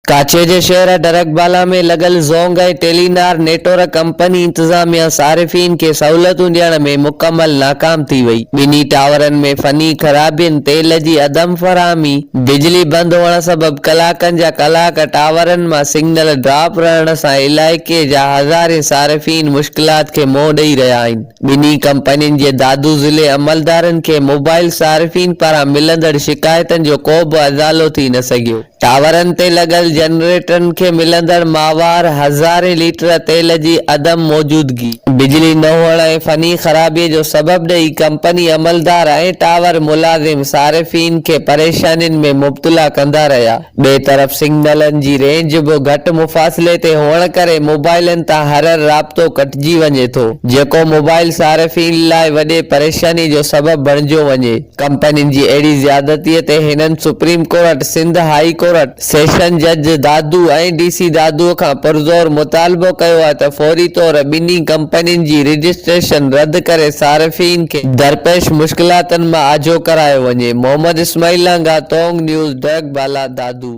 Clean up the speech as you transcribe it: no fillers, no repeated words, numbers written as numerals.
ڪاڇي جي شهر ڊرگبالا ۾ لڳل زونگ ۽ ٽيلينار نيٽورڪ ڪمپني انتظاميا صارفين کي سهولتون ڏيڻ ۾ مڪمل ناڪام ٿي وئي. ٻنهي ٽاورن ۾ فني خرابين، تيل جي عدم فراهمي، بجلي بند هئڻ سبب ڪلاڪن جا ڪلاڪ ٽاورن مان سگنل ڊراپ رهڻ سان علائقي جا هزارين صارفين مشڪلات کي منهن ڏئي رهيا آهن. ٻنهي ڪمپنين جي دادو ضلعي عملدارن کي موبائل صارفين پاران ملندڙ شڪايتن جو ڪو به ازالو ٿي نه سگهيو. ٽاورن تي لڳل جنريٽرن کي ملندڙ ماهوار هزارين ليٽر تيل جي عدم موجودگي، بجلي نه هئڻ ۽ فني خرابي جو سبب ڏئي ڪمپني عملدار ۽ ٽاور ملازم صارفين کي پريشانين ۾ مبتلا ڪندا رهيا. ٻئي طرف سگنلن جي رينج به گهٽ مفاصلي تي هئڻ ڪري موبائلن تان هر هر رابطو ڪٽجي وڃي ٿو، جيڪو موبائل صارفين لاء وڏي پريشاني جو سبب بڻجيو وڃي. ڪمپنين جي اهڙي زيادتي تي هنن supreme court, Sindh high court, session جج دادو ۽ ڊي سي دادو کان پرزور مطالبو ڪيو آهي ته فوري طور ٻنهي ڪمپنين جي رجسٽريشن رد ڪري صارفين کي درپيش مشڪلاتن مان آجو ڪرايو وڃي. محمد اسماعيل لانگاهه، تونگ نيوز، ڊرگ بالا، دادو.